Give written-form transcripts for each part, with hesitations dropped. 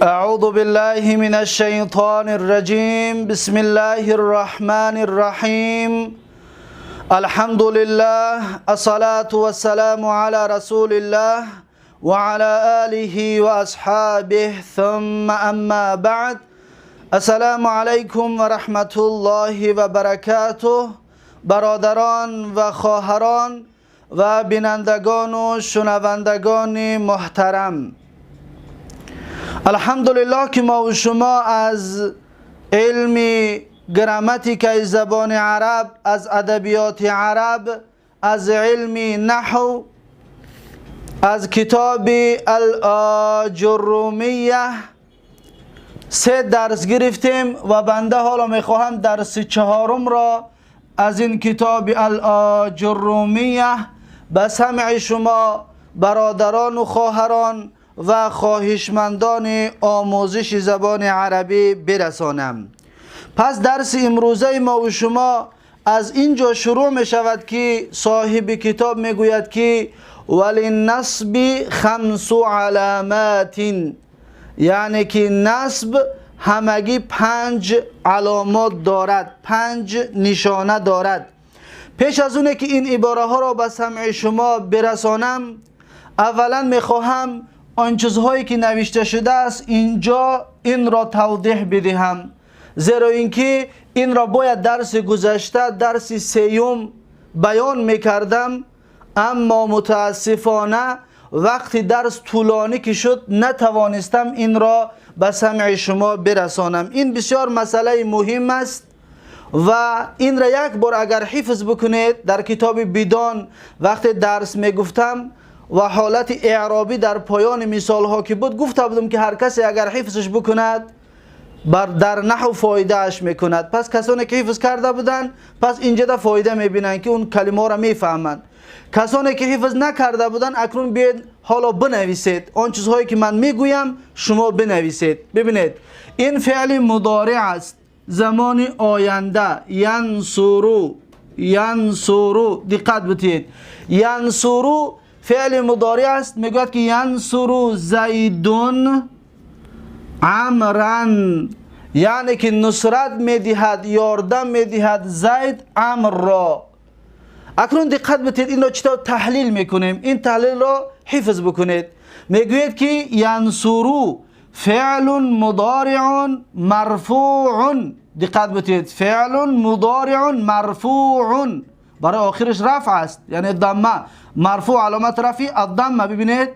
أعوذ بالله من الشيطان الرجيم. بسم الله الرحمن الرحيم. الحمد لله، الصلاة والسلام على رسول الله وعلى آله وأصحابه، ثم أما بعد. السلام علیکم و رحمت الله و برکاته. برادران و خواهران و بینندگان و شنوندگان محترم، الحمدلله که ما و شما از علم گراماتیک زبان عرب، از ادبیات عرب، از علم نحو، از کتاب الآجرومیه سه درس گرفتیم و بنده حالا میخواهم درس چهارم را از این کتاب الآجرومیه به سمع شما برادران و خواهران و خواهشمندان آموزش زبان عربی برسانم. پس درس امروزه ما و شما از اینجا شروع می شود که صاحب کتاب می گوید که وللنصب خمس علامات، یعنی که نصب همگی 5 علامات دارد، 5 نشانه دارد. پیش از اونه که این عباره ها را به سمع شما برسانم، اولا می خواهم آن چیزهایی که نوشته شده است اینجا این را توضیح بدهم، زیرا اینکه این را باید درس گذشته، درس سیوم بیان میکردم، اما متاسفانه وقتی درس طولانی که شد نتوانستم این را به سمع شما برسانم. این بسیار مسئله مهم است و این را یک بار اگر حفظ بکنید، در کتاب بدان وقتی درس میگفتم و حالت اعرابی در پایان مثال ها که بود، گفته بودم که هر کسی اگر حفظش بکند بر در نحو فایده اش میکند. پس کسانی که حفظ کرده بودند پس اینجا ده فایده میبینند که اون کلمه را میفهمند. کسانی که حفظ نکرده بودند اکنون بیاید حالا بنویسید آن چیزهایی که من میگویم، شما بنویسید. ببینید، این فعل مضارع است، زمان آینده. ینصرو، ینصرو، دقت بتید، ینصرو فعل مضارع است. میگوید که ینصر زید عمرا، یعنی که نصرت میدهد، یاردم میدهد زید عمر را. اکنون دقت بتید، این را چطور تحلیل میکنیم؟ این تحلیل را حفظ بکنید. میگوید که ینصرو فعل مضارع مرفوع. دقت بتید، فعل مضارع مرفوع، برای آخرش رفع است، یعنی ضمه. مرفوع، علامت رفعی الضمه. ببینید،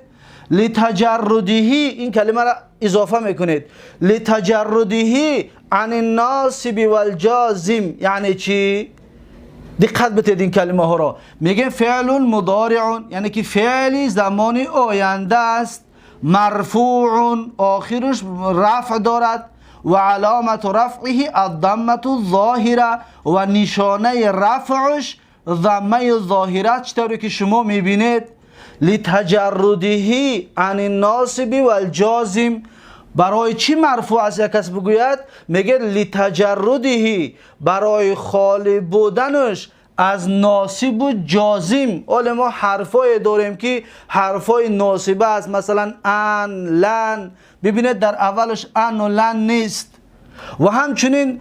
لتجرده، این کلمه را اضافه میکنید، لتجرده عن الناصب والجازم. یعنی چی؟ دقت بتید این کلمه ها را. میگه فعل مضارع، یعنی که فعلی زمان آینده است، مرفوع، آخرش رفع دارد، و علامت رفعه الضمه الظاهره، و نشانه رفعش ضمه ظاهره، چطوری که شما میبینید. لتجرده عن الناصب والجازم. برای چی مرفوع است؟ یک کس بگوید، میگه لتجرده، برای خالی بودنش از ناصب و جازم. حالا ما حرفای داریم که حرفای ناصبه است، مثلا ان، لن. ببینید، در اولش ان و لن نیست و همچنین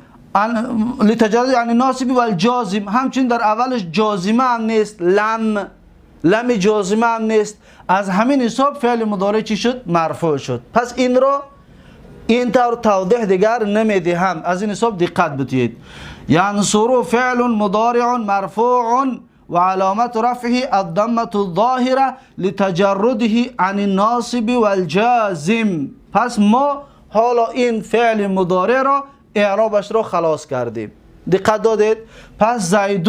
لتجرد یعنی ناصب و الجازم، همچنین در اولش جازمه هم نیست، لم، لم جازمه هم نیست. از همین حساب فعل مضارع چی شد؟ مرفوع شد. پس این را این طور توضیح دیگر نمیدهم، از این حساب دقت بتید. ینصر فعل مضارع مرفوع وعلامة رفعه الضمة الظاهرة لتجرده عن الناصب والجازم. پس ما حالا این فعل مضارع را اعرابش را خلاص کردیم. دقت دادید؟ پس زید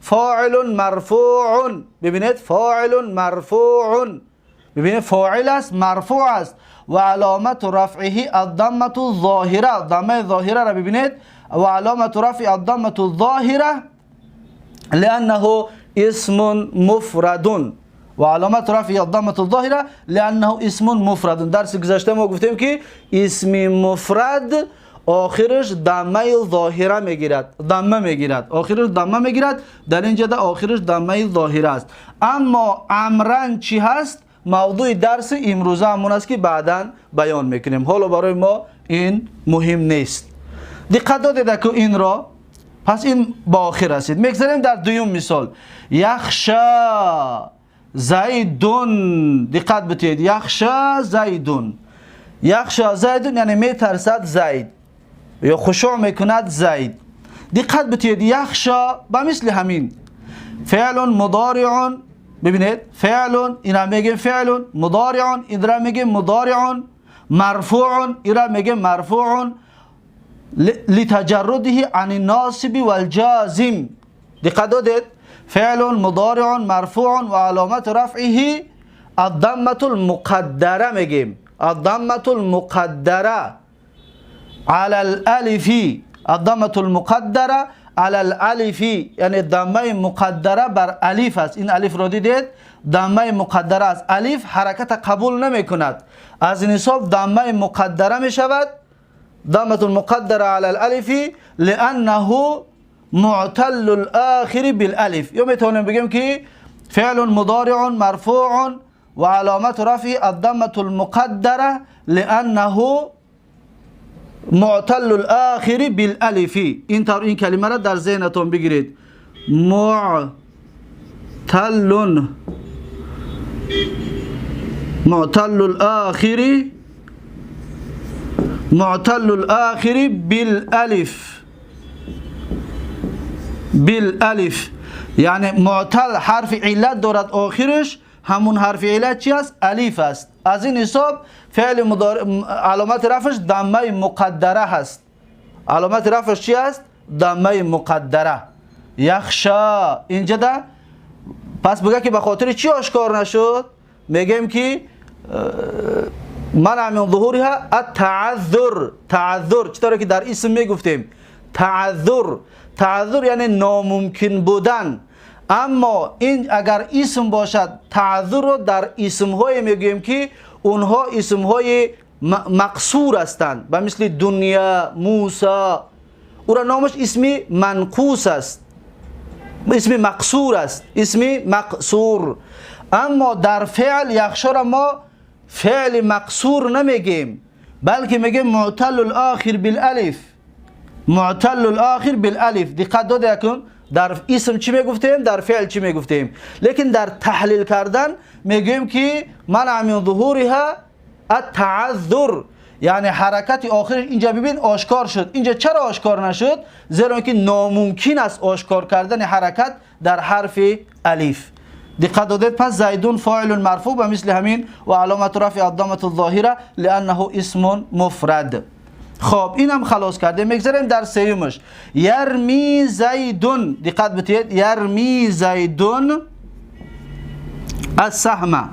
فاعل مرفوع. ببینید، فاعل مرفوع، ببینید، فاعل است، مرفوع است و علامت رفعه الضمة الظاهرة. ضمه ظاهره را ببینید. و علامت رفع الضمة الظاهرة لأنه اسم مفرد، و علامت رفع الضمة الظاهرة لأنه اسم مفرد. درس گذشته ما گفتیم که اسم مفرد آخرش ضمه ظاهره میگیرد، ضمه میگیرد، آخرش ضمه میگیرد. در اینجا در آخرش ضمه ظاهره است. اما عمرا چی هست؟ موضوع درس امروزه همون است که بعداً بیان میکنیم. حالا برای ما این مهم نیست. دقت دادید که این را، پس این با آخر رسید. میگذاریم در دوم مثال. یخشا زیدون. دقت بتید. یخشا زیدون. یخشا زیدون یعنی میترسد زید یا خشوع میکند زید. دقت بتید. یخشا به مثل همین فعل مضارع. ببینید فعل، اینا میگیم فعل مضارع، اینا میگیم مضارع مرفوع، اینا میگیم مرفوع لتجرده عن الناصب والجازم. دقت دادید. فعل مضارع مرفوع و علامت رفعه الضمة المقدره میگیم. الضمة المقدره على الالف. الضمة المقدره على الالف یعنی ضمه مقدره بر الف است. این الف را دیدید؟ ضمه مقدره است. الف حرکت قبول نمی کند، از این حساب ضمه مقدره می شود. ضمة المقدره على الالف لانه معتل الاخر بالالف. یا میتونیم بگیم که فعل مضارع مرفوع و علامت رفعه الضمة المقدره لانه معتل الاخر بالالف. این طور این کلمه را در ذهنتون بگیرید. معتل معتل الاخر معتل الاخر بالالف. بالالف یعنی معتل حرف علت دارد آخرش، همون حرف علت چی است؟ الف است. از این حساب فعل مضارع علامت رفعش ضمه مقدره هست. علامت رفعش چی است؟ ضمه مقدره. یخشا اینجا ده. پس بگه که به خاطر چی آشکار نشد؟ میگیم که منع من ظهورها التعذر. تعذر چطوره که در اسم میگفتیم تعذر. تعذر یعنی ناممکن بودن. اما این اگر اسم باشد تعذر رو در اسمهای میگوییم که اونها اسمهای مقصور هستند، به مثل دنیا، موسی. او را نامش اسمی منقوص است، اسم مقصور است، اسم مقصور. اما در فعل یخشا را ما فعل مقصور نمیگیم، بلکه میگیم معتل الاخر بالالف. معتل الاخر بالالف. دقت داده کن. در اسم چی میگفتیم؟ در فعل چی میگفتیم؟ لیکن در تحلیل کردن میگوییم که منع من ظهورها التعذر، یعنی حرکت آخر. اینجا ببین آشکار شد. اینجا چرا آشکار نشد؟ زیرا که ناممکن است آشکار کردن حرکت در حرف الف. دقت دادید. پس زیدون فاعل مرفوع به مثل همین و علامت رفع الضمه الظاهره لانه اسم مفرد. خب اینم خلاص کردیم. میگذاریم در سیومش. یرمی زیدون. دقت بتید. یرمی زیدون السهم.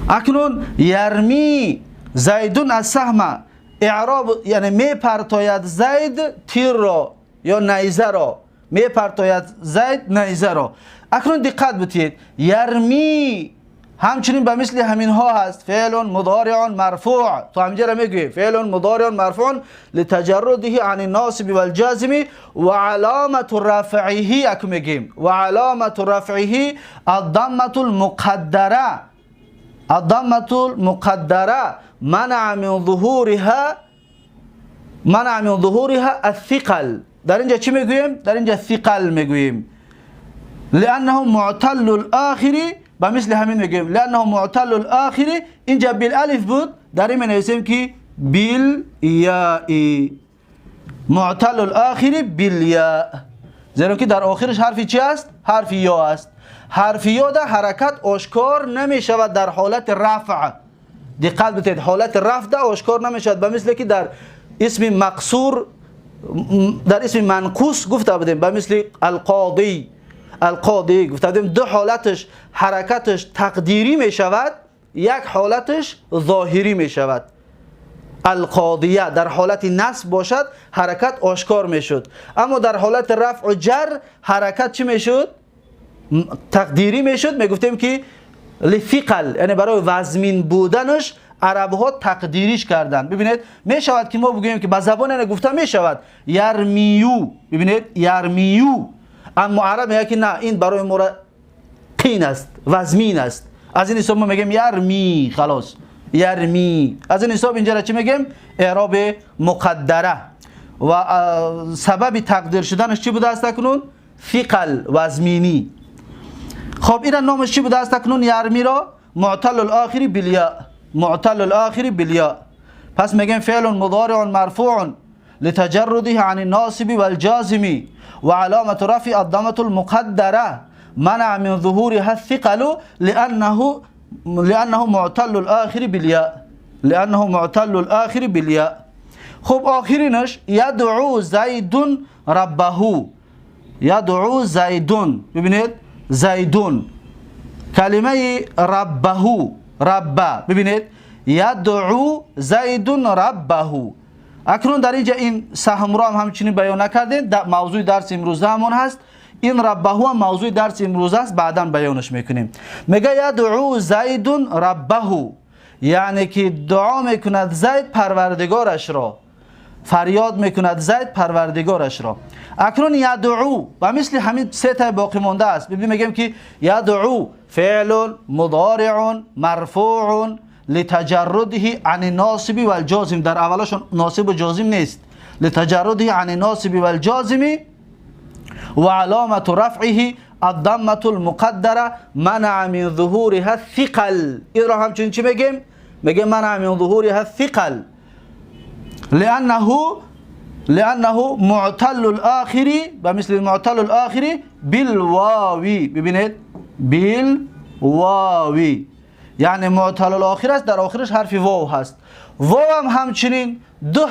اکنون یرمی زیدون السهم اعراب یعنی میپرتاید زید تیر را یا نیزه را. میپرتاید زید نیزه را. اکنون دقت بتید. یرمی همچنین به مثل همین ها هست. فعل مضارع مرفوع. تو همینجا را میگویی فعل مضارع مرفوع لتجرده عن الناصب والجازم و علامت رفعه. اکو میگیم و علامت رفعه الضمه المقدره. الضمه المقدره منع من ظهورها، منع من ظهورها الثقل. در اینجا چی میگوییم؟ در اینجا ثقل میگوییم. لانه معتل الاخر. به مثل همین میگیم لانه معتل الاخر. اینجا بالالف بود، در این منویسیم که بالیاء. معتل الاخر بالیاء، زیرا که در آخرش حرف چی است؟ حرف یا است. حرف یا در حرکت آشکار نمی شود در حالت رفع. دقت بدید، حالت رفع در آشکار نمی شود. به مثل که در اسم مقصور، در اسم منقوص گفته بودیم، به مثل القاضی. القاضی گفته بودیم دو حالتش حرکتش تقدیری می شود، یک حالتش ظاهری می شود. القاضیه در حالت نصب باشد حرکت آشکار می شد، اما در حالت رفع و جر حرکت چی می شد؟ تقدیری می شد. می گفتیم که لثقل، یعنی برای وزمین بودنش عرب ها تقدیریش کردن. ببینید می شود که ما بگوییم که به زبان نه گفته می شود یرمیو. ببینید یرمیو، اما عرب میگه که نه، این برای ما قین است، وزمین است. از این حساب ما میگیم یرمی، خلاص یرمی. از این حساب اینجا را چی میگیم؟ اعراب مقدره. و سبب تقدیر شدنش چی بوده است اکنون؟ ثقل وزمینی. خب این نامش چی بوده است اکنون؟ یرمی را معتل الاخر بالیا، معتل الاخر بالیا. پس میگیم فعل مضارع مرفوع لتجرده عن الناصب والجازم وعلامة رفع الضمة المقدرة منع من ظهورها الثقل لأنه معتل الآخر بالياء، لأنه معتل الآخر بالياء. خب آخرینش یدعو زید ربه، یدعو زیدون. ببینید زیدون کلمه ربه، ربه، ببینید یدعو زیدون ربه. اکنون در اینجا این سهم را هم همچنین بیان نکردیم، موضوع درس امروزه همون هست. این ربه هم موضوع درس امروز است، بعدا بیانش میکنیم. میگه یدعو زیدون ربه، یعنی که دعا میکند زید پروردگارش را، فریاد میکند زید پروردگارش را. اکنون یدعو و مثل همین سه تا باقی مانده است. ببین میگیم که یدعو فعل مضارع مرفوع لتجرده عن الناصب والجازم. در اولشون ناصب و جازم نیست. لتجرده عن الناصب والجازم وعلامة رفعه الضمة المقدرة منع من ظهورها الثقل. این را همچنین چی میگیم؟ میگیم منع من ظهورها الثقل لأنه معتل الآخر، بمثل معتل الآخر بالواو. ببینید بالواو، یعنی معتل الآخر است، در آخرش حرف واو هست. واو هم همچنین دو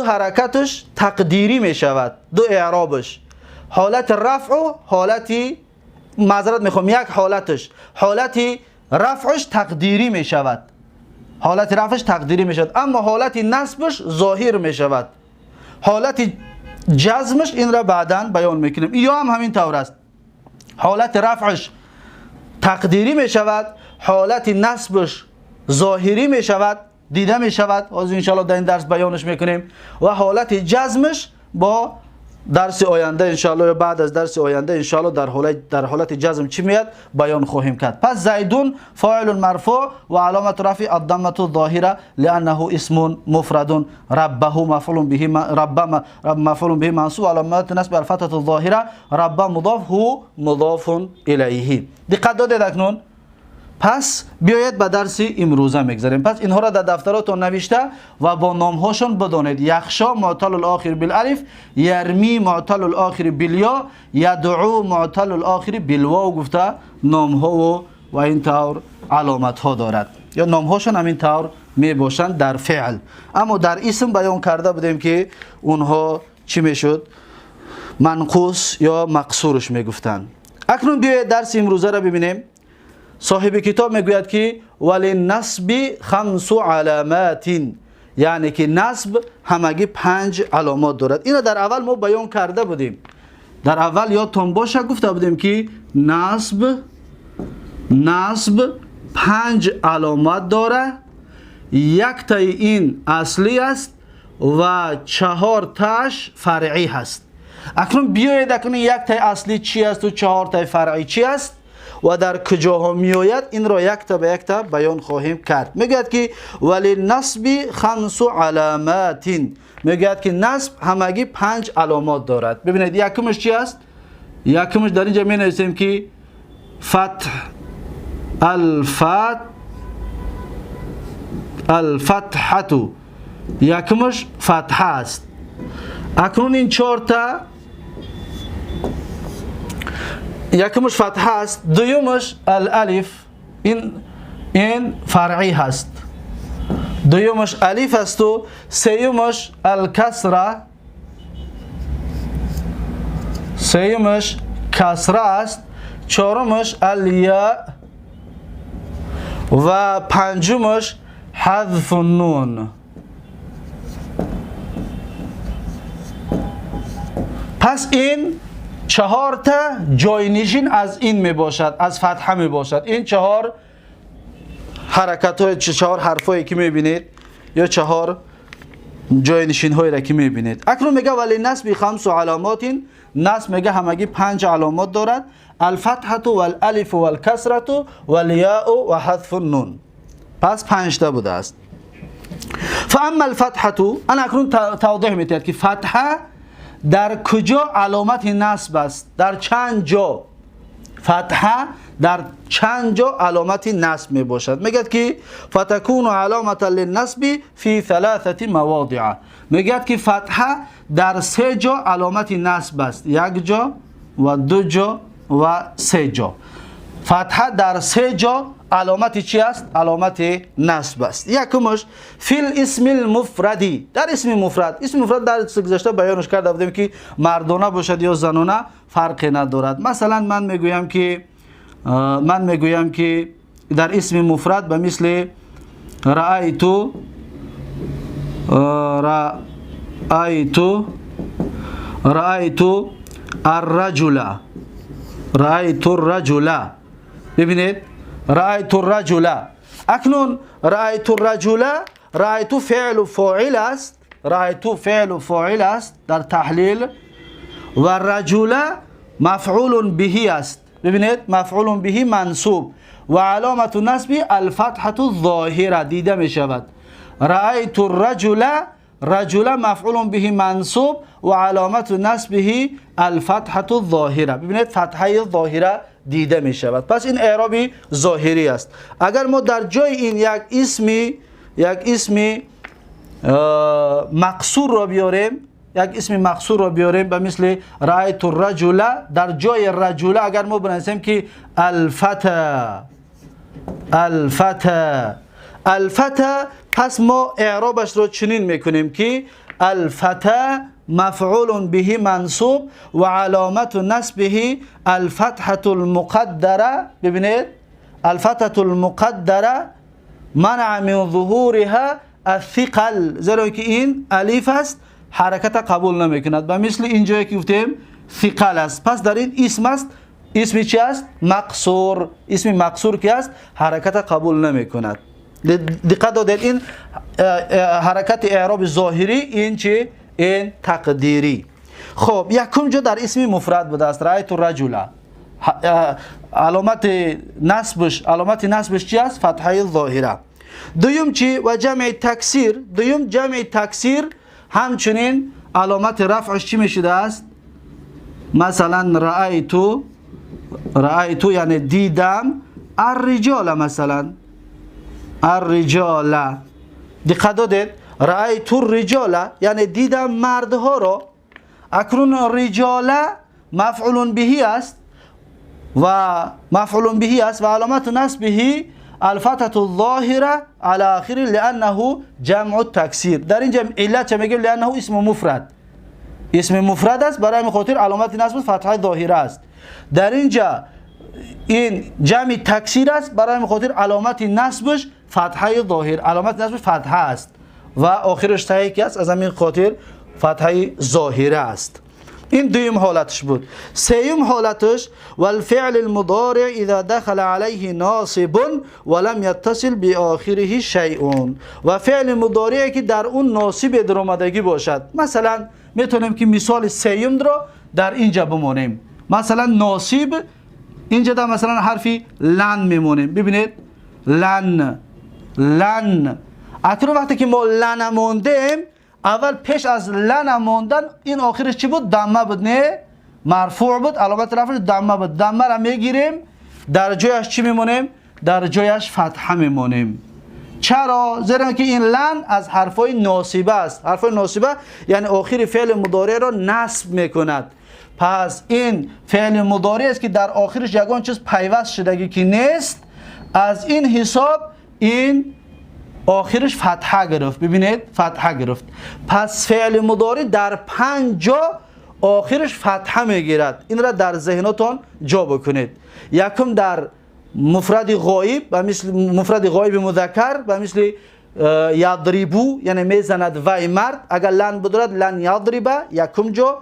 حرکتش تقدیری می شود، دو اعرابش، حالت رفع و حالت، معذرت میخوام، یک حالتش، حالت رفعش تقدیری می شود، حالت رفعش تقدیری می شود، اما حالت نصبش ظاهر می شود، حالت جزمش این را بعدا بیان میکنیم. یا هم همین طور است، حالت رفعش تقدیری می شود، حالت نصبش ظاهری می شود، دیده می شود، از انشاءالله در این درس بیانش میکنیم، و حالت جزمش با درس آینده انشاءالله یا بعد از درس آینده انشاءالله در حالت جزم چی میاد بیان خواهیم کرد. پس زیدون فاعل مرفوع و علامت رفع الضمه الظاهره لانه اسم مفرد، ربه مفعول به، رب مفعول به منصوب، علامت نصب الفتحه الظاهره، رب مضاف، هو مضاف الیه. دقت دادید اکنون؟ پس بیاید به درس امروزه میگذاریم. پس اینها را در دفتراتون نوشته و با نامهاشون بدانید. یخشا معتل الاخر بالالف، یرمی معتل الاخر بالیا، یدعو معتل الاخر بالواو گفته نامها و این طور علامت ها دارد، یا نامهاشون همین طور می باشند در فعل. اما در اسم بیان کرده بودیم که اونها چی میشد؟ منقوص یا مقصورش میگفتند. اکنون بیاید درس امروزه را ببینیم. صاحب کتاب میگوید که وللنصب خمس علامات، یعنی که نصب همگی 5 علامات دارد. اینو در اول ما بیان کرده بودیم، در اول یادتون باشه گفته بودیم که نصب 5 علامت داره، یک تای این اصلی است و 4 تاش فرعی هست. اکنون بیایید اکنون یک تای اصلی چی است و 4 تای فرعی چی است و در کجاها میآید، این را یک تا به یک تا بیان خواهیم کرد. میگوید که وللنصب خمس علامات، میگوید که نصب همگی 5 علامات دارد. ببینید یکمش چی است؟ یکمش در اینجا می نویسیم که فتح، الفتحة، یکمش فتحه است. اکنون این 4 تا، یکمش فتحه است، دویمش الالف، این فرعی هست، دویمش الف است و سیومش الکسره، سیومش کسره است، چهارمش الیا و پنجمش حذف النون. پس این 4 تا جاینشین از این می باشد، از فتحه می باشد. این 4 حرکت های، 4 حرفایی که می بینید یا 4 جای را که میبینید. اکنون میگه ولی نصب خمس علامات، نصب میگه همگی 5 علامات دارد: الفتحه والالف والکسره والیاء و حذف النون. پس 5 تا بوده است. فاما الفتحه، انا اکنون توضیح میدهد که فتحه در کجا علامت نصب است، در چند جا فتحه در چند جا علامت نصب می باشد. میگه که فتكون علامه للنصب في ثلاثه مواضع. میگه که فتحه در 3 جا علامت نصب است، 1 جا و 2 جا و 3 جا. فتحه در 3 جا علامت چی است؟ علامت نصب است. یکمش فی الاسم المفردی، در اسم مفرد. اسم مفرد در گذشته بیانش کرده بودیم که مردانه باشد یا زنانه فرقی ندارد. مثلا من میگویم که در اسم مفرد به مثل رأیتو، رأیتو، رأیتو الرجل، رأیت الرجل. ببینید رأیت الرجل. اکنون رأیت الرجل، رأیت فعل فاعل است، رأیت فعل فاعل است در تحلیل، و رجل مفعول به است. ببینید مفعول به منصوب و علامت نصب الفتحه الظاهره دیده می شود. رأیت الرجل، رجل مفعول به منصوب و علامت نصبه الفتحه الظاهره. ببینید فتحه ظاهره دیده می شود. پس این اعرابی ظاهری است. اگر ما در جای این یک اسم مقصور را بیاریم، یک اسم مقصور را بیاریم به مثل رأیت الرجل، در جای رجل اگر ما بنویسیم که الفتى، الفتى، الفتى، پس ما اعرابش را چنین میکنیم که الفتى مفعول به منصوب و علامت نصبه الفتحة المقدره. ببینید الفتحة المقدره منع من ظهورها الثقل، زیرا که این الف است حرکت قبول نمیکند. به مثل اینجایی که گفتیم ثقل است. پس در این اسم است، اسم چی است؟ مقصور. اسم مقصور که است حرکت قبول نمیکند. دقت دادید این حرکت اعراب ظاهری، این چی؟ این تقدیری. خب یکم جا در اسم مفرد بوده است، رأیت الرجل. علامت نصبش، علامت نصبش چی است؟ فتحه ظاهره. دویم چی؟ و جمع تکسیر. دویم جمع تکسیر همچنین علامت رفعش چی میشده است؟ مثلا رأیتو، رأیتو یعنی دیدم، الرجال، مثلا الرجال. دقت دادید رأیت الرجال یعنی دیدم مردها را. اکنون رجال مفعول به است و مفعول به است و علامت نصبه الفتحة الظاهرة على آخر لأنه جمع التکسیر. در اینجا علت چه میگیم؟ لأنه اسم مفرد، اسم مفرد است، برای همین خاطر علامت نصب فتحه ظاهره است. در اینجا این جمع تکسیر است، برای همین خاطر علامت نصبش فتحه ظاهر، علامت نصبش فتحه است و آخرش تهی که است، از همین خاطر فتحه ظاهره است. این دویم حالتش بود. سیوم حالتش والفعل المضارع اذا دخل عليه ناصب ولم يتصل بآخره شیء، و فعل مضارع که در اون ناصب درآمدگی باشد. مثلا میتونیم که مثال سیوم را در اینجا بمانیم. مثلا ناصب اینجا در مثلا حرفی لن میمونیم. ببینید لن، لن. اکنون وقتی که ما لن موندیم، اول پیش از لن موندن این آخرش چی بود؟ دمه بود، نه مرفوع بود، علامت رفعش دمه بود. دمه را میگیریم، در جایش چی میمونیم؟ در جایش فتحه میمونیم. چرا؟ زیرا که این لن از حرفای ناصبه است. حرفای ناصبه یعنی آخر فعل مضارع را نصب میکند. پس این فعل مضارع است که در آخرش یگان چیز پیوست شدگی که نیست، از این حساب این آخرش فتحه گرفت. ببینید فتحه گرفت. پس فعل مضارع در 5 جا آخرش فتحه میگیرد. این را در ذهنتان جا بکنید. یکم در مفرد غایب و مثل مفرد غایب مذکر و مثل یضربو یعنی میزند وای مرد، اگر لن بدارد لن یضربه یکم جا.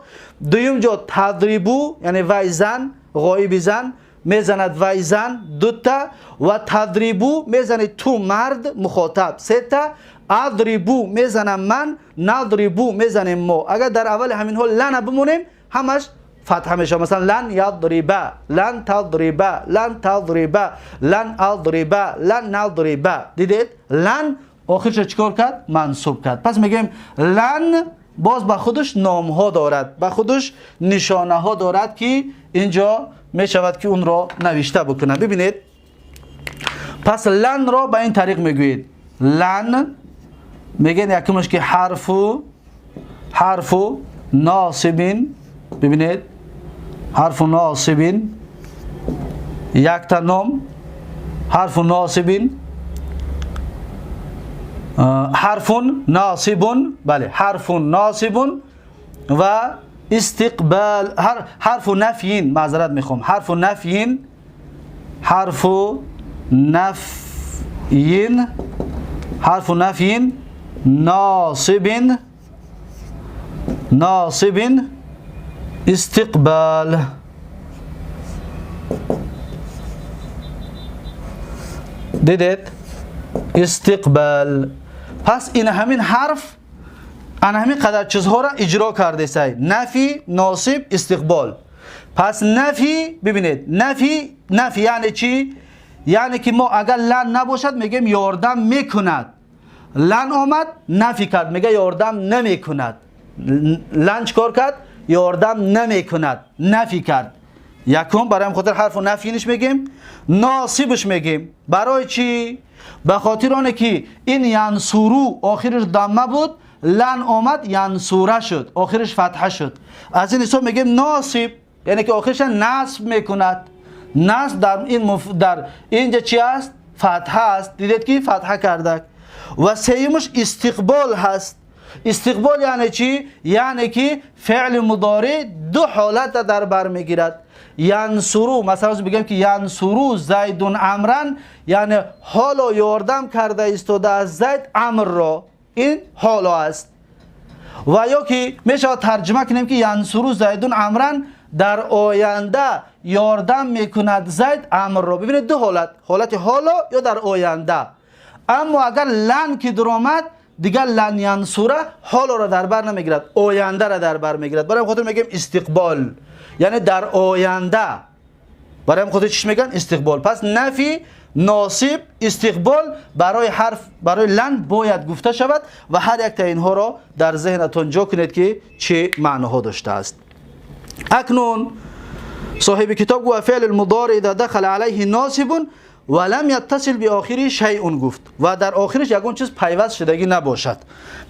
دویم جا تضربو یعنی وای زن، غایب زن میزند وای زن دوتا، و تضربو میزنی تو مرد مخاطب سه تا. اضربو میزنم من، نضربو میزنیم ما. اگر در اول همین ها لن بمونیم همش فتحه میشه. مثلا لن یضربا، لن تضربا، لن تضربا، لن اضربا، لن نضربا. دیدید لن آخرش چیکار کرد؟ منصوب کرد. پس میگیم لن باز به خودش نام ها دارد، به خودش نشانه ها دارد که اینجا میشود که اون را نوشته بکنه. ببینید پس لن را به این طریق میگویید. لن میگن یکمش که حرف ناصبین. ببینید حرف ناصبین یک تا نام، حرف ناصبین، حرف ناصب، بله حرف ناصب و استقبال، حرف نفیین، معذرت میخوام، حرف نفیین، حرف نفیین، حرف نفیین ناصب، ناصب استقبال. دیدید استقبال. پس این همین حرف ان همین قدر چیزها را اجرا کرده سای، نفی، ناصب، استقبال. پس نفی، ببینید نفی، نفی یعنی چی؟ یعنی که ما اگر لن نباشد میگیم یاردم میکند. لن آمد نفی کرد، میگه یاردم نمیکند. لن چکار کرد؟ یاردم نمیکند، نفی کرد. یکم برای خاطر حرف نفیش میگیم، ناصبش میگیم. برای چی؟ به خاطر آنه که این ینصرو آخرش دمه بود، لن آمد ینصوره شد، آخرش فتحه شد. از این حساب میگیم ناصب، یعنی که آخرش نصب میکند. نصب در این در اینجا چی است؟ فتحه است. دیدید که فتحه کرده. و سیمش استقبال هست. استقبال یعنی چی؟ یعنی که فعل مضارع دو حالت در بر میگیرد. ینصرو، مثلا بگم که ینصرو زید عمرن، یعنی حالا یاردم کرده ایستاده از زید امر را، این حالا است. و یا که میشه ترجمه کنیم که ینصرو زید عمرن، در آینده یاردم میکند زید امر را. ببینید دو حالت، حالت حالا یا در آینده. اما اگر لن که درآمد دیگر لن ینصره حالا را در بر نمیگیرد، آینده را در بر میگیرد. برای خاطر میگیم استقبال، یعنی در آینده. برای خاطر چی میگن؟ استقبال. پس نفی، ناصب، استقبال برای حرف، برای لن باید گفته شود و هر یک تا اینها را در ذهنتان جا کنید که چه معناها داشته است. اکنون صاحب کتاب گفت فعل المضارع اذا دخل علیه ناصب ولم یتصل به آخری شیء گفت و در آخرش یگان چیز پیوست شدگی نباشد.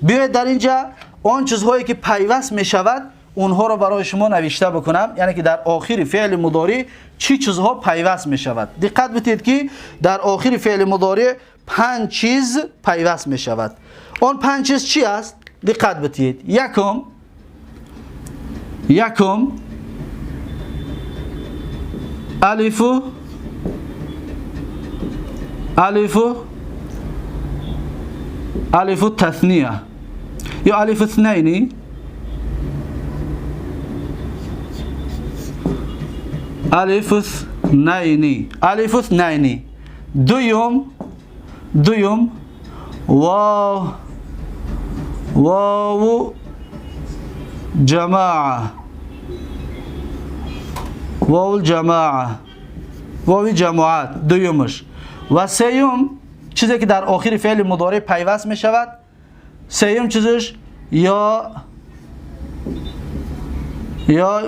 بیاید در اینجا آن چیزهایی که پیوست می شود اونها را برای شما نوشته بکنم، یعنی که در آخر فعل مضارع چی چیزها پیوست می شود. دقت بدید که در آخر فعل مضارع 5 چیز پیوست می شود. آن 5 چیز چی است؟ دقت بدید. یکم الف، الف، الف التثنیه یا الف اثنین، الف اثنین، الف اثنین. دویم واو، واو جماعه، واو الجماعه، واو جماعت دویمش. و سیوم چیزی که در آخر فعل مضارع پیوست می شود، سیوم چیزش یا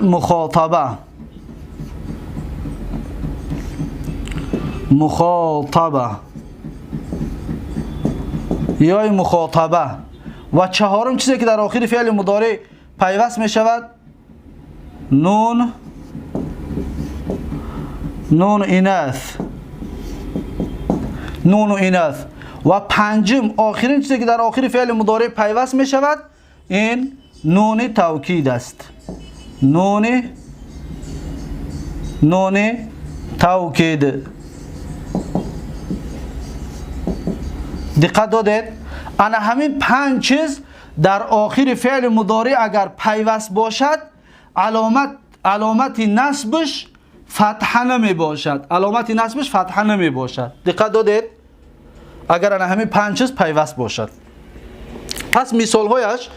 مخاطبه، مخاطبه یا مخاطبه. و چهارم چیزی که در آخر فعل مضارع پیوست می شود نون، نون اناث، نون و اناث. و پنجم آخرین چیزی که در آخر فعل مضارع پیوست می شود این نون توکید است. نون توکید. دقت دادید؟ انا همین 5 چیز در آخر فعل مضارع اگر پیوست باشد علامت نصبش فتحه نمی باشد. علامت نصبش فتحه نمی باشد. دقت دادید؟ اگر انا همین 5 چیز پیوست باشد. پس مثال هایش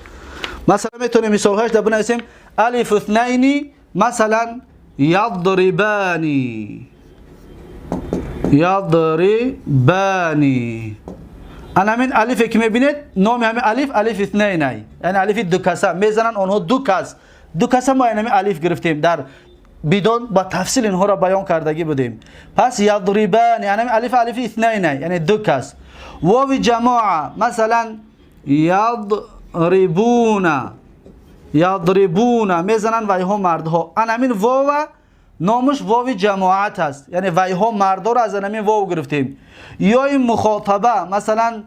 مثلا میتونیم مثال هایش در بنویسیم الف اثنین مثلا یضربانی یضربانی. انا همین الف که میبینید نام همین الف الف اثنین، یعنی الف دو کسه میزنن آنها دو کس، دو کسه ما همین الف گرفتیم در بدون با تفصیل اینها را بیان کردگی بودیم. پس یضربان یعنی الف الف اثنین یعنی دو کس. واو جماعه مثلا یضربون یضربون میزنن ویها مردها. انا همین واو نامش واو جماعت است، یعنی ویها مردها را از همین واو گرفتیم. یا این مخاطبه مثلا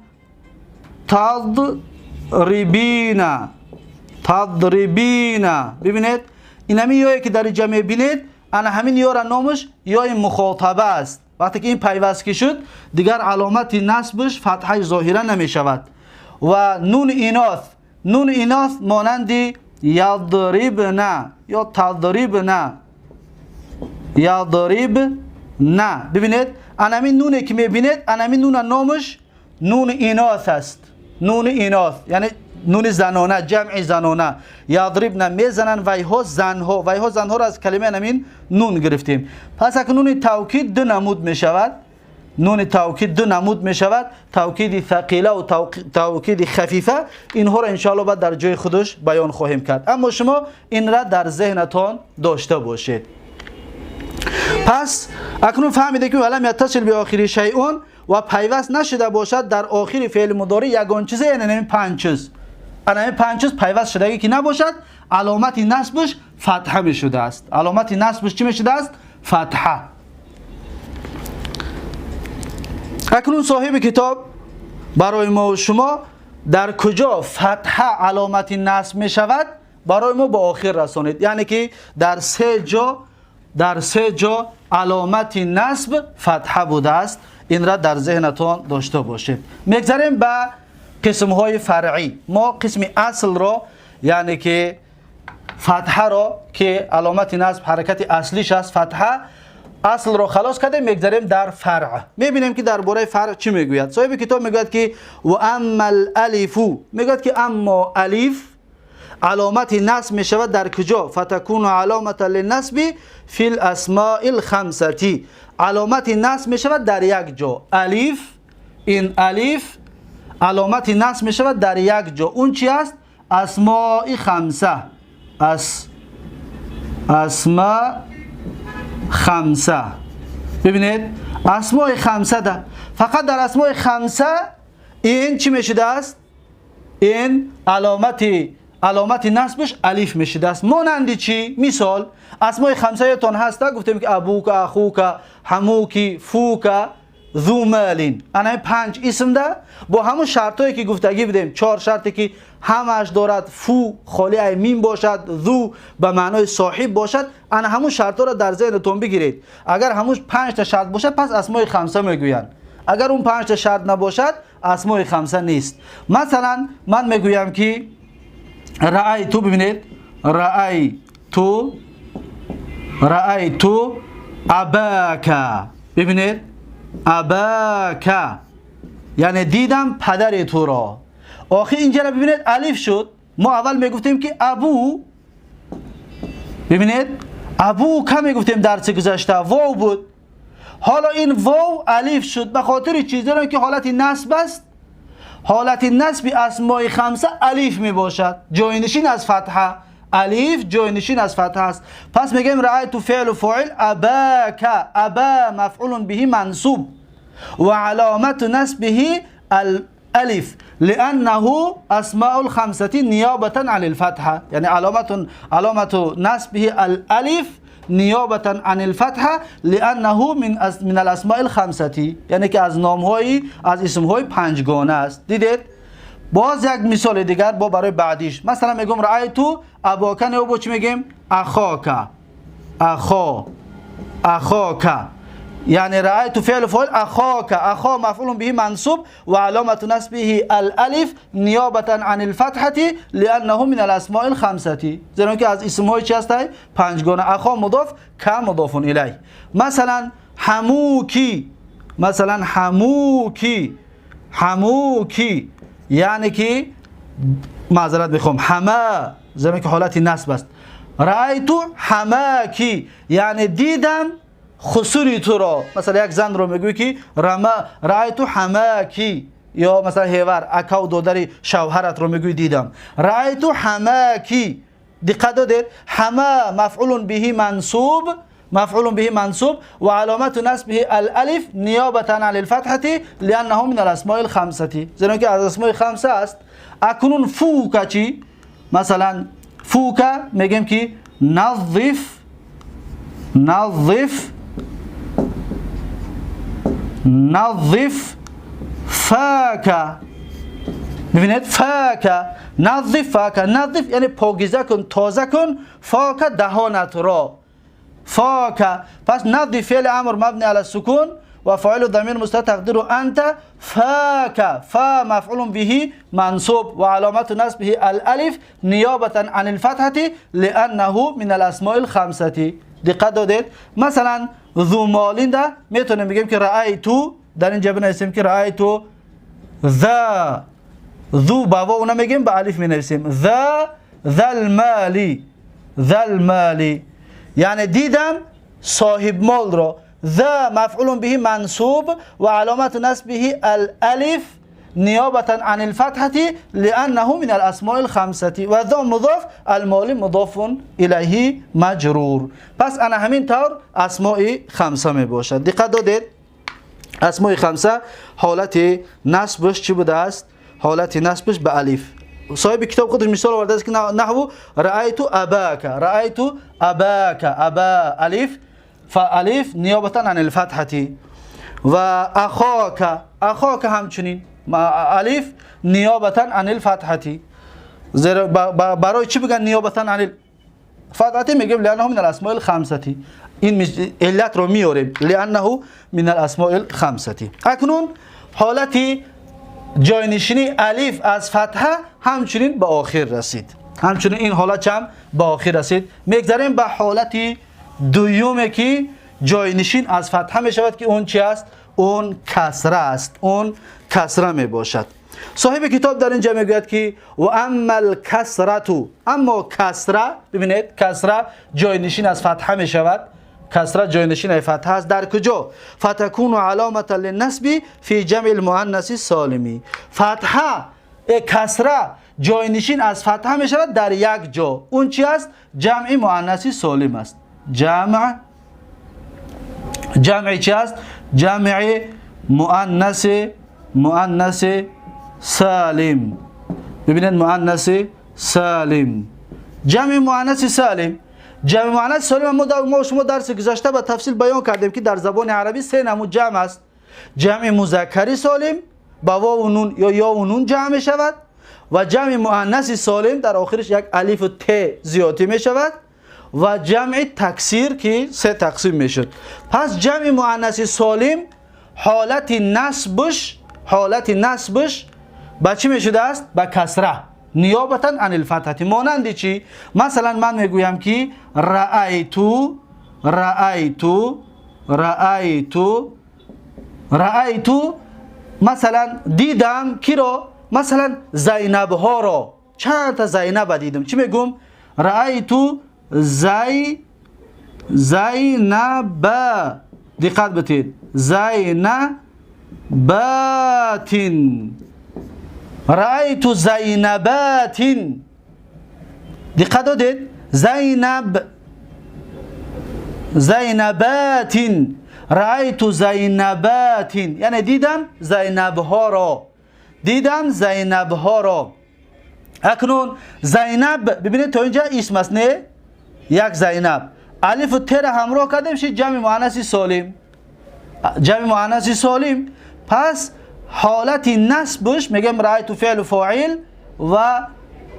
تضربین تضربین. ببینید این همین یایی که در اینجا میبینید انا همین یا را نامش یا این مخاطبه است. وقتی که این پیوست که شد دیگر علامت نصبش فتحه ظاهره نمیشود. و نون ایناث، نون ایناث مانند یضربن یا تضربن یضربن. ببینید انا همین نونه که میبینید انا همین نون نامش نون ایناث است. نون ایناث یعنی نون زنانه، جمع زنانه. یضربن میزنن ویها زنها، ویها زنها را از کلمه همین نون گرفتیم. پس اگه نون توکید دو نمود میشود، نون توکید دو نمود میشود، توکید ثقیله و توکید خفیفه. اینها را انشاءالله بعد در جای خودش بیان خواهیم کرد، اما شما این را در ذهنتان داشته باشید. پس اکنون فهمیده که ولم یتصل به آخر شیء و پیوست نشده باشد در آخر فعل مضارع یگان چیز، یعنی همین پنج چیز، همین پنج چیز پیوست شده که نباشد علامت نصبش فتحه می شده است. علامت نصبش چی می شده است؟ فتحه. اکنون صاحب کتاب برای ما و شما در کجا فتحه علامت نصب می شود برای ما به آخر رسانید، یعنی که در سه جا، در سه جا علامت نصب فتحه بوده است. این را در ذهنتان داشته باشید. میگذریم به قسم های فرعی. ما قسم اصل را یعنی که فتحه را که علامت نصب حرکت اصلیش است فتحه، اصل را خلاص کردیم، میگذریم در فرع. میبینیم که درباره فرع چی میگوید. صاحب کتاب میگوید که و اما الالف، میگوید که اما الف علامت نصب می شود در کجا؟ فتکون علامت للنصب فی الاسماء الخمسه. علامت نصب می شود در یک جا. الف، این الف علامت نصب می شود در یک جا. اون چی است؟ اسماء خمسه. اسماء خمسه. ببینید اسماء خمسه ده. فقط در اسماء خمسه این چی می شده است؟ این علامت نصبش الف میشده است. مانند چی؟ مثال اسماء خمسه تان هست، گفتیم که ابوک، اخوک، حموکی، فوک، ذو مال. انا پنج اسم ده با همون شرطایی که گفتگی بدیم، چهار شرطی که همش دارد، فو خالی ای میم باشد، ذو به معنای صاحب باشد. انا همون شرطا را در ذهنتون بگیرید. اگر همون پنج تا شرط باشد پس اسماء خمسه میگویند. اگر اون پنج تا شرط نباشد اسماء خمسه نیست. مثلا من میگویم که رأیتو، ببینید رأیتو، رأیتو اباک. ببینید اباک یعنی دیدم پدر تو را. آخه اینجا را ببینید الف شد. ما اول میگفتیم که ابو، ببینید ابو که میگفتیم درس گذشته واو بود، حالا این واو الف شد به خاطر چیزی را که حالت نصب است. حالت نصب اسماء خمسه الف می باشد، جاینشین از فتحه. الف جاینشین از فتحه است. پس میگیم رأیت فعل فاعل اباک، ابا مفعول به منصوب و علامت نصبه الالف لانه اسماء الخمسه نیابه عن الفتحه، یعنی علامت نصبه الالف نیابه عن الفتحه لانه من الاسماء الخمسه، یعنی که از نام‌های از اسم‌های پنجگانه است. دیدید؟ باز یک مثال دیگر با برای بعدیش، مثلا میگم رأیتو اباک، نه با چی میگیم؟ اخاک، اخا، اخاک، یعنی رأیت فعل فاعل اخاک، اخا مفعول به منصوب و علامت نصبه الالف نیابه عن الفتحه لانه من الاسماء الخمسه، زیرا که از اسم‌های چی هست؟ پنجگانه. اخا مضاف، ک مضاف الیه. مثلا حموکی، مثلا حموکی، حموکی یعنی که معذرت میخوام، حما زمین که حالت نصب است. رأیت حماکی یعنی دیدم خسوری تو را. مثلا یک زن رو میگوی که رأیت حماکی، یا مثلا هیور اکا و دادری شوهرت رو میگوی دیدم. رأیت حماکی، دقت دادید، حما مفعول به منصوب، مفعول به منصوب و علامت نصبه الالف نیابتا عن الفتحه لانه من الاسماء الخمسه، زیرا که از اسماء خمسه است. اکنون فوک چی؟ مثلا فوک میگیم که نظف، نظف، نظف فاک. میبینید فاک، نظف فاک، نظف یعنی پاکیزه کن، تازه کن، فاک دهانت را، فاک. پس نظف فعل امر مبنی علی السکون و فاعل ضمیر مستتر تقدیر انت. فاک فا مفعول به منصوب و علامت نصبه الالف نیابتا عن الفتحه لانه من الاسماء الخمسه. دقت دادید؟ مثلا ذو مالین ده میتونیم بگیم که رأیتو، در اینجا بنویسیم که رأیتو ذا، ذو با واو نمیگیم، با الف مینویسیم، ذا، ذا المالی، ذا المالی یعنی دیدم صاحب مال را. ذا مفعول به منصوب و علامت نصبه الالف نیابتا عن الفتحه لانه من الاسماء الخمسه و ذا مضاف، المال مضاف الیه مجرور. پس انا همین طور اسماء خمسه می باشد. دقت دادید؟ اسماء خمسه حالت نصبش چی بوده است؟ حالت نصبش به الف. صاحب کتاب خودش مثال آورده است که نحو رأیت اباک، رأیت اباک، ابا الف، فالف نیابتا عن الفتحه. و اخاک، اخاک همچنین الف نیابتا عن الفتحه. زیرا برای چی بگن نیابتا عن الفتحه؟ میگیم لانه من الاسماء الخمسه. این علت رو میاریم لانه من الاسماء الخمسه. اکنون حالت جاینشینی الف از فتحه همچنین به آخر رسید، همچنین این حالت هم به آخر رسید. میگذریم به حالت دویومه که جاینشین از فتحه می شود که اون چی است؟ اون کسره است، اون کسره می باشد. صاحب کتاب در اینجا میگوید که و اما الکسرة، اما کسره، ببینید کسره جاینشین از فتحه می شود، کسره جاینشین فتحه است. در کجا؟ فتکون علامه للنصب فی جمع المؤنث السالم. فتحه کسره جاینشین از فتحه می شود در یک جا، اون چی است؟ جمع مؤنث سالم است. جمع، جمع چی است؟ جمع مؤنث، مؤنث سالم. ببینید مؤنث سالم، جمع مؤنث سالم، جمع مؤنث سالم. ما شما درس گذشته به تفصیل بیان کردیم که در زبان عربی سه نمود جمع است. جمع مذکری سالم با واو و نون یا یا و نون جمع می شود، و جمع مؤنث سالم در آخرش یک الف و ت زیادی می شود، و جمع تکثیر که سه تقسیم می شد. پس جمع مؤنث سالم حالت نصبش، حالت نصبش با چی می شده است؟ با کسره نیابتا عن الفتحه. مانند چی؟ مثلا من میگویم که رأیتو، رأیتو، رأیتو، رأیتو، مثلا دیدم کی را؟ مثلا زینب ها را، چند تا زینب دیدم. چی میگم؟ رأیتو زی، زینب، دقت بتید، زینباتین، رأیت زینباتین. دقت دادید؟ زینب، زینباتین، رأیت زینباتین یعنی دیدم زینب ها را، دیدم زینب ها را. اکنون زینب ببینید تا اینجا اسم است، نه؟ یک زینب، الف و ت را همراه کردیم شد جمع مؤنث سالم، جمع مؤنث سالم. پس حالت نصبش میگم رأیت فعل فاعل و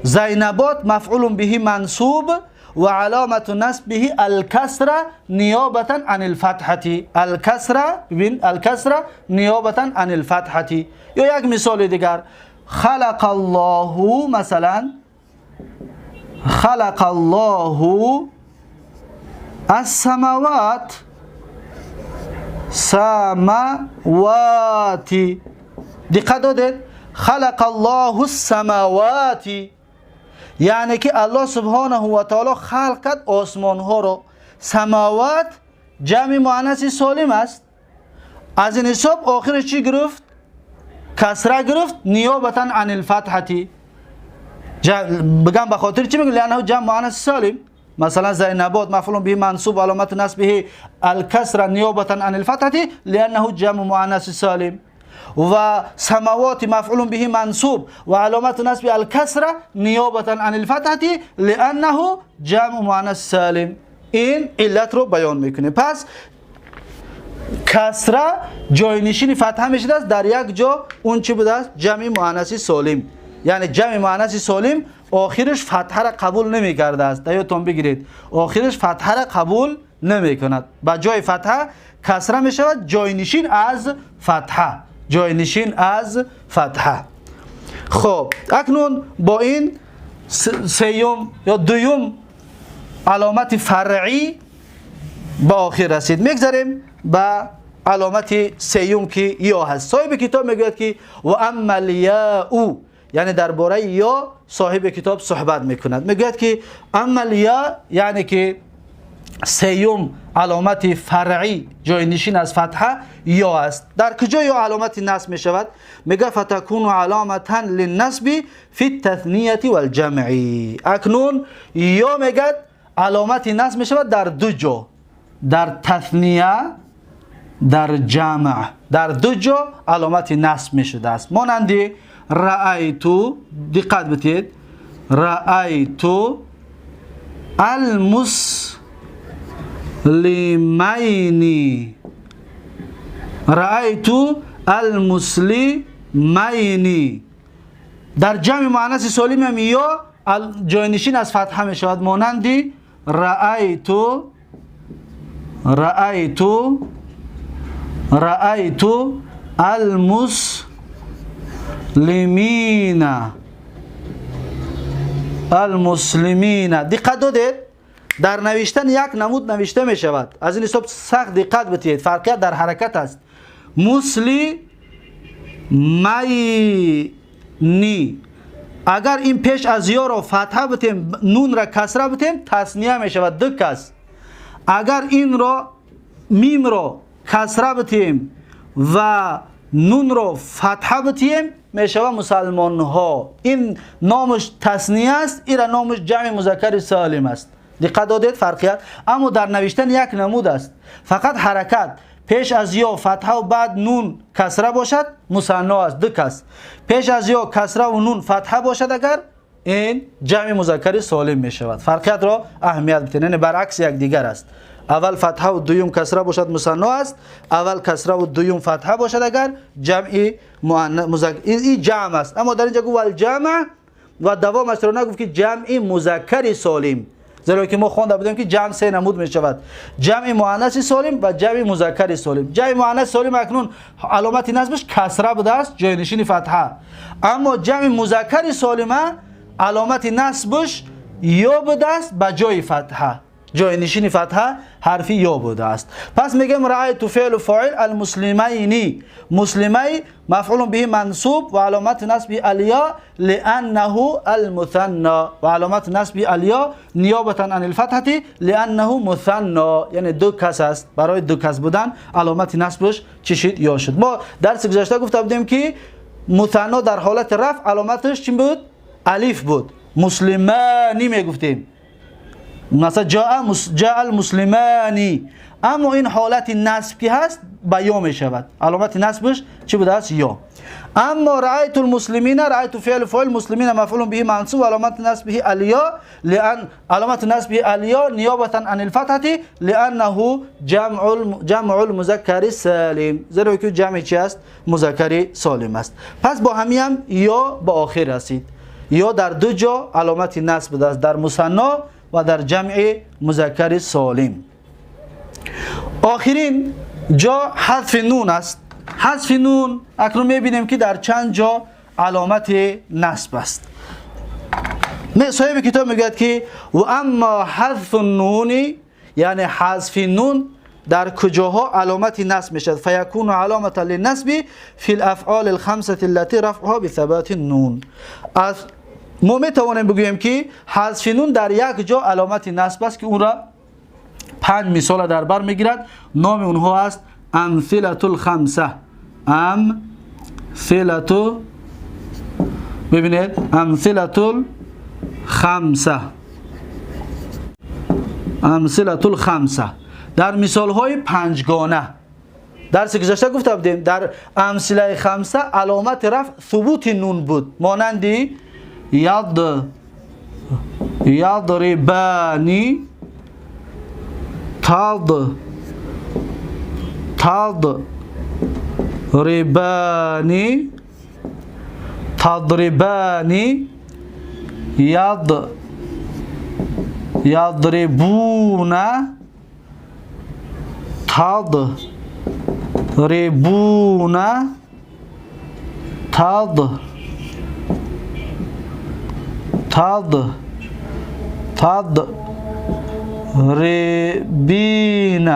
زینبات مفعول به منصوب و علامت نصبه الکسره نیابتا عن الفتحه. الکسره، ببین الکسره نیابتا عن الفتحه. یا یک مثال دیگر، خلق الله، مثلا خلق الله السماوات، سماوات. دقت دادید؟ خلق الله السماوات، یعنی که الله سبحانه و تعالی خلق کرد آسمان ها رو. سماوات جمع مؤنث سالم است. از این حساب آخرش چی گرفت؟ کسره گرفت، نیابتا عن الفتحه. بگم به خاطر چی میگم؟ لانه جمع مؤنث سالم. مثلا زینبات مفعول به منصوب علامت نصبه الکسره نیابتا عن الفتحه لانه جمع مؤنث سالم، و سماوات مفعول به منصوب و علامت نصب الکسره نیابتا عن الفتحه لانه جمع مؤنث سالم. این علت رو بیان میکنه. پس کسره جاینشین فتحه میشده است در یک جا، اون چی بوده است؟ جمع مؤنث سالم. یعنی جمع مؤنث سالم آخرش فتحه را قبول نمیکرده است. یادتون بگیرید آخرش فتحه را قبول نمیکند، با جای فتحه کسره میشود، جاینشین از فتحه، جاینشین از فتحه. خب اکنون با این سیوم یا دوم علامت فرعی به آخر رسید. میگذریم به علامت سیوم که یا هست. صاحب کتاب میگوید که و اما الیاء، یعنی درباره یا صاحب کتاب صحبت میکند. میگوید که اما الیا، یعنی که سیوم علامت فرعی جاینشین از فتحه یا است. در کجا یا علامت نصب میشود؟ میگه فتکون علامتا للنصب فی التثنیه والجمع. اکنون یا میگه علامت نصب میشود در دو جا، در تثنیه، در جمع. در دو جا علامت نصب میشده است. مانند رأیتو، دقت بتید، رأیتو المسلمین، رأیتو المسلمین. در جمع مؤنث سالم هم یا جاینشین از فتحه می شود. مانند رأیتو، رأیتو، رأیتو المسلمین، المسلمین. دقت دادید در نوشتن یک نمود نوشته می شود. از این حساب سخت دقت بدهید، فرقیت در حرکت است. مسلمینی، اگر این پیش از یا را فتحه بتیم، نون را کسره بتیم، تثنیه می شود، دو کس. اگر این را میم را کسره بتیم و نون را فتحه بتیم، می شود مسلمان ها. این نامش تثنیه است، این را نامش جمع مذکر سالم است. دقت دادید فرقیت. اما در نوشتن یک نمود است، فقط حرکت پیش از یا فتحه و بعد نون کسره باشد مثنا است، دو کس. پیش از یا کسره و نون فتحه باشد اگر، این جمع مذکر سالم می شود. فرقیت را اهمیت بدهید، یعنی برعکس یک دیگر است. اول فتحه و دوم کسره باشد مثنا است، اول کسره و دوم فتحه باشد اگر جمع مذکر، این جمع است. اما در اینجا گفت الجمع و دوامش را نگفت که جمع مذکر سالم، زیرا که ما خوانده بودیم که جمع سه نمود می شود: جمع مؤنث سالم و جمع مذکر سالم. جمع مؤنث سالم اکنون علامت نصبش کسره بوده است، جاینشین فتحه. اما جمع مذکر سالمه علامت نصبش یا بوده است به جای فتحه، جاینشین فتحه حرفی یا بوده است. پس میگم رأیت فعل فاعل المسلمین، مسلمی مفعول به منصوب و علامت نصب الیا لانه المثنى و علامت نصب الیا نیابتا عن الفتحه لانه مثنى، یعنی دو کس است. برای دو کس بودن علامت نصبش چی شد؟ یا شد. ما درس گذشته گفته بودیم که مثنا در حالت رفع علامتش چی بود؟ الف بود. مسلمانی میگفتیم، مثلا جاء المسلمانی. اما این حالت نصب که هست با یا می شود، علامت نصبش چی بوده است؟ یا. اما رأیت المسلمین، رأیت فعل فاعل مسلمین مفعول به منصوب علامت نصبه الیا لان علامت نصبه الیا نیابتا عن الفتحه لانه جمع المذکر سالم، زیرا که جمع چی است؟ مذکر سالم است. پس با همین هم یا به آخر رسید. یا در دو جا علامت نصب بوده است، در مثنا و در جمع مذکر سالم. آخرین جا حذف نون است. حذف نون اکنون میبینیم که در چند جا علامت نصب است. صاحب کتاب میگوید که و اما حذف النون، یعنی حذف نون در کجاها علامت نصب میشد. فیکون علامة للنصب فی الافعال الخمسة التي رفعها بثبات النون. از ما میتوانیم بگوییم که حذف نون در یک جا علامت نصب است که اون را 5 مثال در بر میگیرد. نام اونها است امثله الخمسه. امثله، ببینید، امثله الخمسه، امثله الخمسه در مثال های پنجگانه. درس گذشته گفته بودیم در امثله خمسه علامت رفع ثبوت نون بود، مانندی یض یضربانی، تض تضربانی، تضربانی، یض یضربون، تضربون، تض تض تضربین.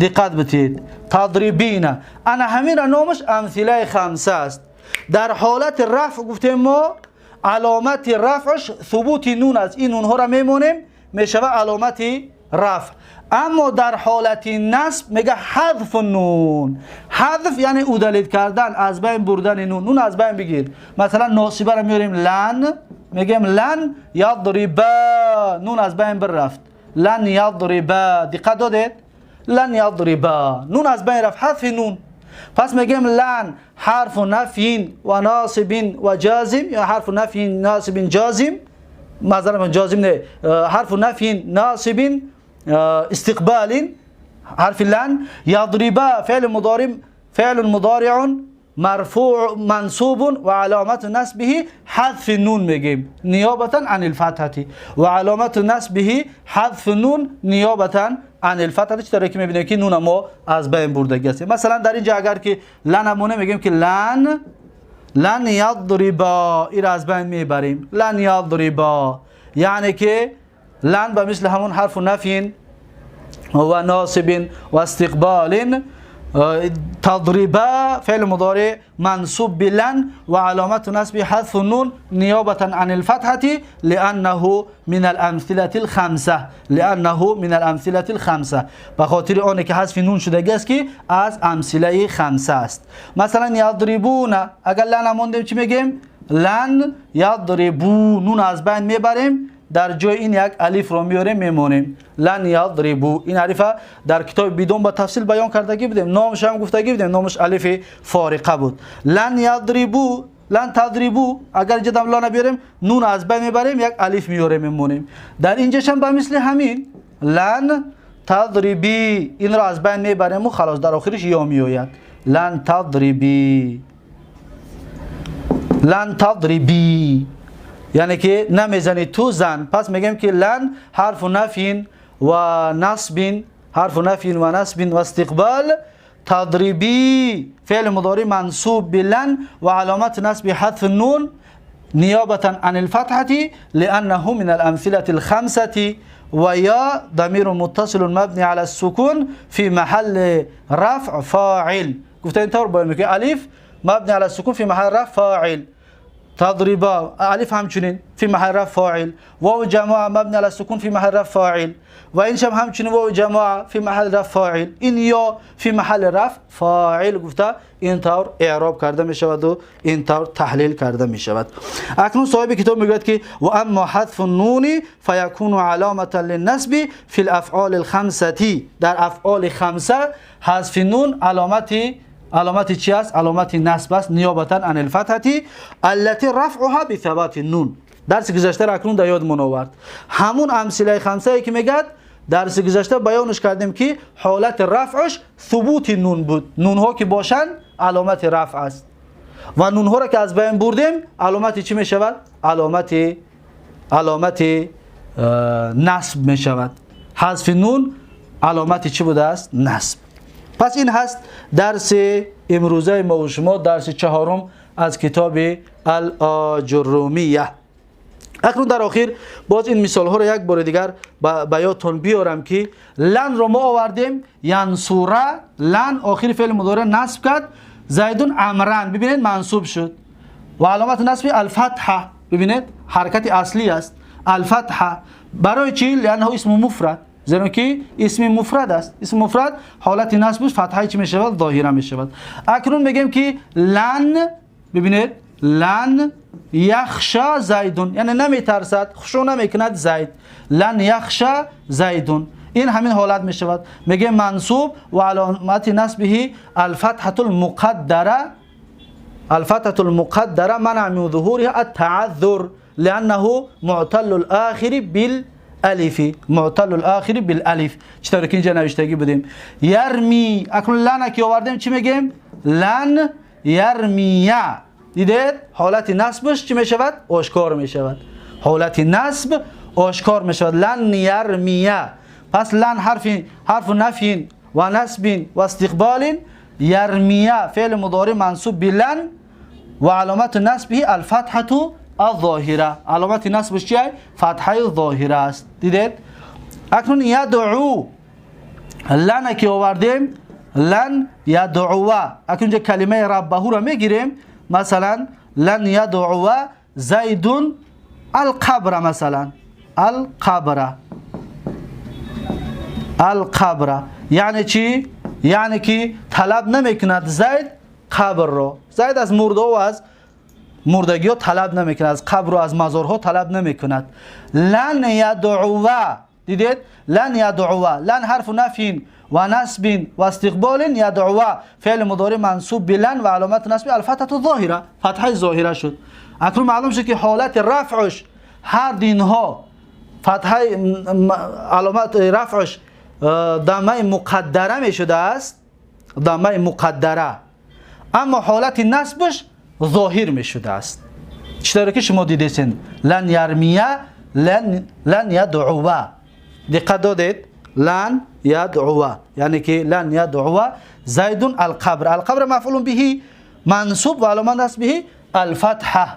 دقت بتید، تضربین. انا همین نامش امثله خمسه است. در حالت رفع گفتیم ما علامت رفعش ثبوت نون است، این نونها را میمونیم میشوه علامت رفع. اما در حالت نصب میگه حذف نون. حذف یعنی اودلید کردن، از بین بردن نون، نون از بین بگیر. مثلا ناصبه را میاریم لن، میگیم لن یضربا، نون از بین برفت، لن یضربا. دقت دادید؟ لن یضربا، نون از بین رفت، حذف نون. پس میگیم لن حرف نفی و ناصب و جازم، یا حرف نفی ناصب جازم، معذرت من جازم نه، حرف نفی ناصب استقبال، حرف لن. یضربا فعل مضارع، فعل مضارع مرفوع منصوب و علامت نصبه حذف نون میگیم نیابتا عن الفتحه، و علامت نصبه حذف نون نیابتا عن الفتحه. چطوری که میبینیم که نون ما از بین بردگی است. مثلا در اینجا اگر که لن امونه میگیم که لن، لن یضربا، این از بین میبریم، لن یضربا، یعنی که لن به مثل همون حرف نفی و ناصب و استقبال. تضربا فعل مضارع منصوب بلن و علامت نصب حذف النون نیابتا عن الفتحة لأنه من الأمثلة الخمسة، لأنه من الأمثلة الخمسة، به خاطر آنه که حذف نون شده است که از امثله خمسه است. مثلا یضربون، اگر لن موندیم چی میگیم؟ لن یضربو، نون از بین میبریم، در جای این یک الف رو میاریم میمونیم، لن یضربو. این الف در کتاب بدون با تفصیل بیان کردگی بودیم، نامش هم گفتگی بودیم، نامش الف فارقه بود. لن یضربو، لن تضربو، اگر اینجا دم لن بیاریم نون از بین میبریم، یک الف میاریم میمونیم. در اینجا هم به مثل همین لن تضربی، این رو از بین میبریم و خلاص در آخرش یا میآید، لن تضربی، لن تضربی، یعنی که نمیزنی تو زن. پس میگیم که لن حرف نفی و نصب، حرف نفی و نصب و استقبال. تضربی فعل مضارع منصوب بلن و علامت نصب حذف النون نیابتا عن الفتحة لأنه من الأمثلة الخمسة، و یا ضمیر متصل مبنی على السكون في محل رفع فاعل. گفته اینطور باید میگه الف مبنی على السكون في محل رفع فاعل، تضربا الف همچنین فی محل رفع فاعل، واو جماعه مبنی علی السکون فی محل رفع فاعل، و این شب همچنین واو جماعه فی محل رفع فاعل، این یا فی محل رفع فاعل. گفته اینطور اعراب کرده می شود و اینطور تحلیل کرده می شود. اکنون صاحب کتاب میگوید که و اما حذف النون فیکون علامة للنصب فی الافعال الخمسه. در افعال خمسه حذف نون علامت چی است؟ علامت نصب است نیابتا عن الفتحه التي رفعها بثبات النون. درس گذشته را اکنون در یادمون آورد، همون امثله خمسه که میگد درس گذشته بیانش کردیم که حالت رفعش ثبوت نون بود، نون ها که باشن علامت رفع است و نون ها را که از بین بردیم علامت چی میشود؟ علامت نصب میشود. حذف نون علامت چی بوده است؟ نصب. پس این هست درس امروزه ما و شما، درس چهارم از کتاب الآجرومیه. Акнун дар охир боз ин мисолҳоро як бори дигар ба ёдтон биёрам, ки لن ро мо овардем. ينصر لن охири феъли музоре насб кард. زيد عمرا бибинед, мансуб шуд ва аломати насби الفتحة. Бибинед, ҳаракати аслӣ аст, الفتحة. Барои чӣ? لأنه اسم مفرد, зеро ки исми муфрад аст. Исми муфрад ҳолати насбш фатҳаи чӣ мешавад? Зоҳира мешавад. Акнун мегӯем, ки لن, бибинед, لن يخش زيد, яъне наметарсад, хушо намекунад Зайд. لن يخش زيد, ин ҳамин ҳолат мешавад. Мегӯем, мансуб ва аломати насбиҳи الفتحة المقدرة, الفتحة المقدرة منع من ظهورها التعذر لأنه معتل الآخر بالألف, معتل الآخر بالألف. چطور که اینجا نوشتگی بودیم. يرمي, اکنون لن که آوردیم چی میگیم؟ لن يرمي. دیدید, حالت نصبش چی میشود؟ آشکار میشود. حالت نصب آشکار میشود. لن يرمي. پس لن حرف نفی و نصب و استقبال. يرمي فعل مضارع منصوب بلن و علامت نصبه الفتحة الظاهرة. علامت نصبش چیه؟ فتحه ظاهره است. دیدید؟ اکنون يدعو, لن که آوردیم, لن يدعو. اکنون کلمه ربه را میگیریم. مثلا لن يدعو زيد القبر, مثلا القبر. القبر یعنی چی؟ یعنی که طلب نمیکند زید قبر رو. زید از مرده و از مردگی ها طلب نمیکند, از قبر و از مزارها طلب نمیکند. لن يدعو, دیدید؟ لن يدعو, لن حرف نفی و نصب و استقبال. يدعو فعل مضارع منصوب بلن و علامت نصب الفتحة الظاهرة, فتحه ظاهره شد. اکنون معلوم شد که حالت رفعش هر دینها فتحه, علامت رفعش ضمه مقدره می شده است, ضمه مقدره, اما حالت نصبش ظاهر می شده است. چطور که شما دیدین, لن يرمي, لن يدعو. دقت دادید؟ لن يدعو یعنی که لن يدعو زيد القبر. القبر مفعول به منصوب و علامت نصبه الفتحه.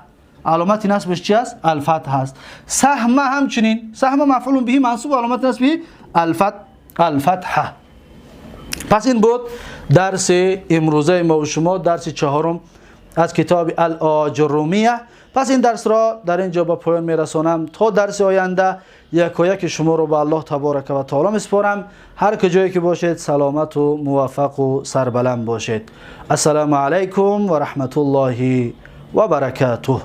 علامت نصبش چی است؟ الفتح است. سهم همچنین, سهم مفعول به منصوب و علامت نصبه الفتحه. پس این بود درس امروزه ما و شما, درس چهارم از کتاب الآجرومیه. پس این درس را در اینجا با پایان میرسانم. تا درس آینده یکایک شما رو به الله تبارک و تعالی میسپارم. هر کجایی که باشید سلامت و موفق و سربلند باشید. السلام علیکم و رحمت الله و برکاته.